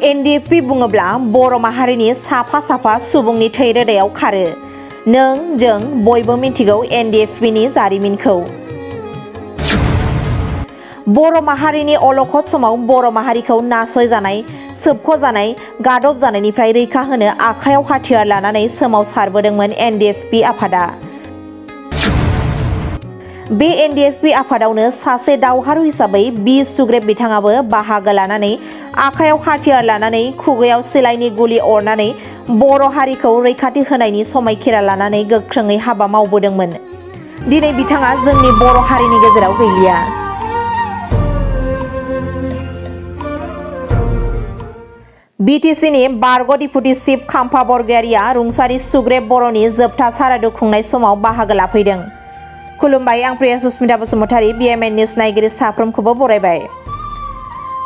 एनडिएफपि बुङोब्ला बर' माहारिनि साफा साफा सुबुंनि थै रोदायाव खारो। नों जों बयबो मिथिगौ एनडिएफपिनि जारिमिनखौ। बर' माहारिनि अलखद समाव बर' माहारिखौ नासयजानाय, सोबख'जानाय, गादब जानायनिफ्राय रैखा होनो आखायाव हाथियार लानानै सोमावसारबोदोंमोन एनडिएफपि आफादा। बे एनडिएफपि आफादावनो सासे दावहारु हिसाबै बि सुग्रेब बिथाङाबो बाहागो लानानै आखायाव हाथियार लानानै खुगायाव सिलाइनि गुलि अरनानै बर' हारिखौ रैखाथि होनायनि समायखिरा लानानै गोख्रोङै हाबा मावबोदोंमोन। दिनै बिथाङा जोंनि बर' हारिनि गेजेराव गैलिया। बिटिसिनि बरगय डिपुटि चिफ खाम्फा बरगयारिया रुंसारि सुग्रेब बर'नि जोबथा सारादु खुंनाय समाव बाहागो लाफैदों। खुलुमबाय, आं प्रिया सुस्मिता बसुमतारी, बिएमएन निउज नायगिरि साफ्रोमखौबो बरायबाय।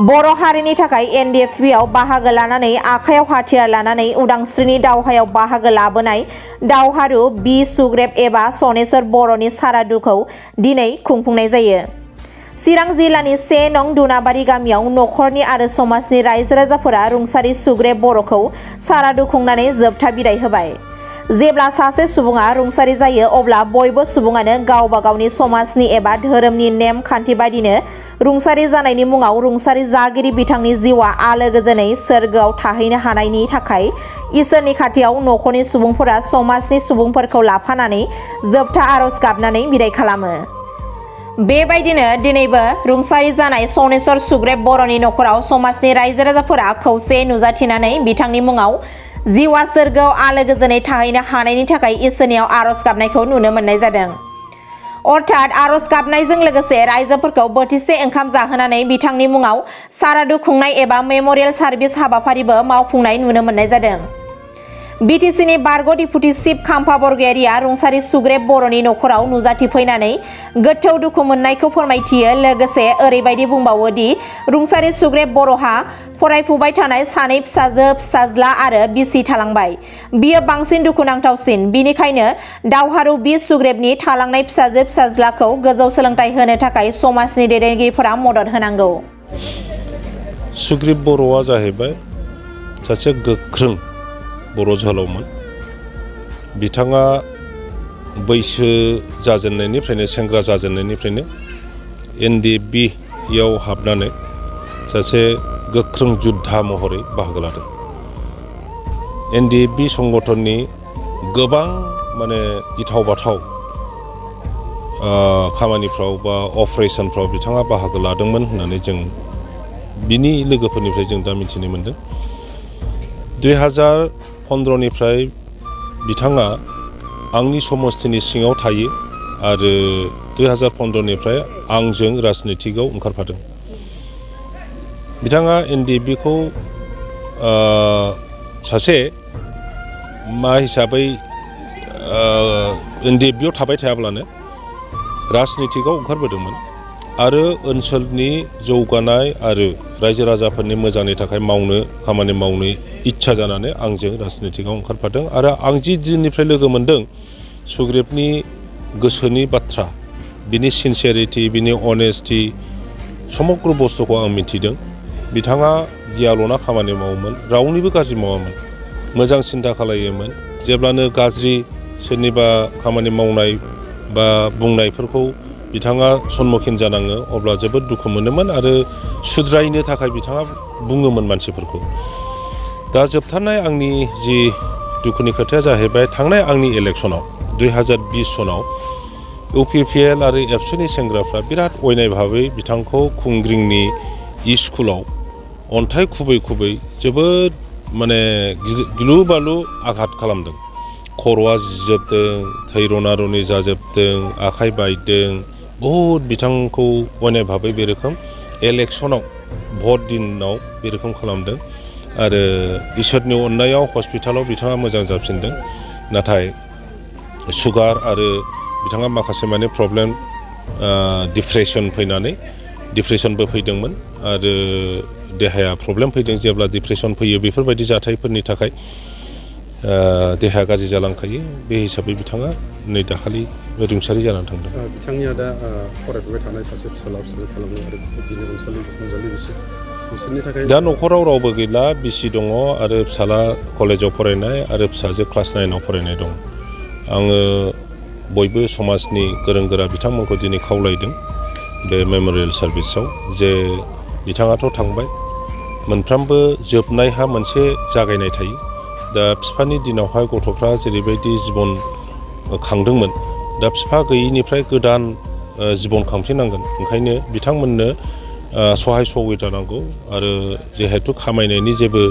बर' हारिनि थाखाय एनडिएफपिआव बाहागो लानानै आखायाव हाथियार लानानै उदांस्रिनि दावहायाव बाहागो लाबोनाय दावहारु बि सुग्रेब एबा सनेस्वर बर'नि सारादुखौ दिनै खुंफुंनाय जायो। चिरां जिल्लानि 1 नं दुनाबारि गामियाव नखरनि आरो समाजनि रायजो राजाफोरा रुंसारि सुग्रेब बर'खौ सारादु खुंनानै जोबथा बिदाय होबाय। जेब्ला सासे सुबुङा रुंसारि जायो अब्ला बयबो सुबुङानो गावबा गावनि समाजनि एबा धोरोमनि नेम खान्थि बायदिनो रुंसारि जानायनि मुङाव रुंसारि जागिरि बिथांनि जिउआ आलो गोजोनै सोरगोआव थाहैनो हानायनि थाखाय इसोरनि खाथियाव नखरनि सुबुंफोरा समाजनि सुबुंफोरखौ लाफानानै जोबथा आरज गाबनानै बिदाय खालामो। बेबायदिनो दिनैबो रुंसारि जानाय सनेस्वर सुग्रेब बर'नि नखराव समाजनि रायजो राजाफोरा खौसे नुजाथिनानै बिथांनि मुङाव जिउआ सोरगोआव आलो गोजोनै थाहैनो हानायनि थाखाय इसोरनियाव आरज गाबनायखौ नुनो मोननाय जादों। अर्थात आरज गाबनायजों लोगोसे रायजोफोरखौ बोथिसे ओंखाम जाहोनानै बिथांनि मुङाव सारादु खुंनाय एबा मेमरियेल सार्भिस हाबाफारिबो मावफुंनाय नुनो मोननाय जादों। बिटिसिनि बरगय डिपुटि चिफ खाम्फा बरगयारिया रुंसारि सुग्रेब बर'नि नखराव नुजाथिफैनानै गोथौ दुखु मोननायखौ फोरमायथियो। लोगोसे ओरैबायदि बुंबावो दि रुंसारि सुग्रेब बर'हा फरायफुबाय थानाय 2 फिसाजो फिसाज्ला आरो बिसि थालांबाय। बियो बांसिन दुखुनांथावसिन। बिनिखायनो दावहारु बि सुग्रेबनि थालांनाय फिसाजो फिसाज्लाखौ गोजौ सोलोंथाइ होनो थाखाय समाजनि दैदेनगिरिफोरा मदद होनांगौ। सुग्रेब बर'आ जाहैबाय सासे गोख्रों बर' जोहोलावमोन। बिथाङा बैसो जाजेननायनिफ्रायनो, सेंग्रा जाजेननायनिफ्रायनो एनडिएफबिआव हाबनानै सासे गोख्रों जुद्धा महरै बाहागो लादों। एनडिएफबि संगठननि गोबां गिथाव बाथाव खामानिफ्राव बा अपारेशनफ्राव बिथाङा बाहागो लादोंमोन होननानै जों बिनि लोगोफोरनिफ्राय जों दा मिथिनो मोनदों। 2015निफ्राय बिथाङा आंनि समस्थिनि सिङाव थायो आरो 2015निफ्राय आंजों राजनितिकआव ओंखारफादों। बिथाङा एनडिएफबिखौ सासे मा हिसाबै एनडिएफबिआव थाबाय थायाब्लानो राजनितिकआव ओंखारबोदोंमोन आरो ओनसोलनि जौगानाय आरो रायजो राजाफोरनि मोजांनि थाखाय खामानि मावनो इच्छा जानानै आंजों राजनितिकआव ओंखारफादों। आरो आं जि दिननिफ्राय लोगो मोनदों सुग्रेबनि गोसोनि बाथ्रा, बिनि सिनसियारिटि, बिनि अनेस्टि, समग्र बुस्थुखौ आं मिथिदों। बिथाङा गियाल'ना खामानि मावोमोन, रावनिबो गाज्रि मावामोन, मोजां सिन्था खालायोमोन। जेब्लानो गाज्रि सोरनिबा खामानि मावनाय बा बुंनायफोरखौ बिथाङा सन्मुखीन जानाङो अब्ला जोबोद दुखु मोनोमोन आरो सुद्रायनो थाखाय बिथाङा बुङोमोन मानसिफोरखौ। दा जोबथारनाय आंनि जि दुखुनि खोथाया जाहैबाय थांनाय आंनि इलेक्सनाव 2020 सनाव इउपिपिएल आरो एबसुनि सेंग्राफ्रा बिराद अयनाय भाबै बिथांखौ खुंग्रिंनि स्कुलाव अन्थाइ खुबै खुबै जोबोद गिलु बालु आघात खालामदों। खर'आ जिजोबदों, थै रना रनि जाजोबदों, आखाइ बायदों। बहुद बिथांखौ अयनाय भाबै बे रोखोम इलेक्सनाव भट दिनाव बे रोखोम खालामदों आरो इसोरनि अननायाव हस्पिटालाव बिथाङा मोजां जाफिनदों। नाथाय सुगार आरो बिथाङा माखासे प्रब्लेम डिप्रेसन फैनानै डिप्रेसनबो फैदोंमोन आरो देहाया प्रब्लेम फैदों। जेब्ला डिप्रेसन फैयो बेफोरबायदि जाथायफोरनि थाखाय देहाया गाज्रि जालांखायो। बे हिसाबै बिथाङा नै दाखालि रुंसारि जानानै थांदों। बिथांनिया दा फरायफुबाय थानाय सासे फिसाला खालामो आरो बिनि अनजालि बिसि बिसोरनि थाखाय दा न'खराव रावबो गैला, बिसि दङ आरो फिसाला कलेजाव फरायनाय आरो फिसाजो क्लास 9आव फरायनाय दं। आङो बयबो समाजनि गोरों गोरा बिथांमोनखौ दिनै खावलायदों बे मेम'रियेल सार्भिसाव जे बिथाङाथ' थांबाय, मोनफ्रोमबो जोबनायहा मोनसे जागायनाय थायो। दा बिफानि दिनावहाय गथ'फ्रा जेरैबायदि जिबन खांदोंमोन, दा बिफा गैयिनिफ्राय गोदान जिबन खांफिननांगोन। ओंखायनो बिथांमोननो सहाय सहायता नांगौ आरो जिहेथु खामायनायनि जेबो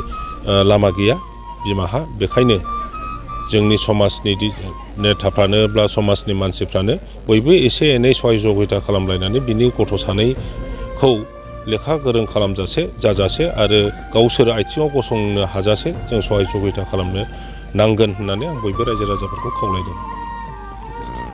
लामा गैया बिमाहा, बेखायनो जोंनि समाजनि नेताफ्रानो बा समाजनि मानसिफ्रानो बयबो एसे एनै सहाय सहायता खालामलायनानै बिनि गथ' सानैखौ लेखा गोरों जाजासे आरो गावसोर आथिङाव गसंनो हाजासे जों सहाय सहायता खालामनो नांगोन होननानै आं बयबो रायजो राजाफोरखौ खावलायदों।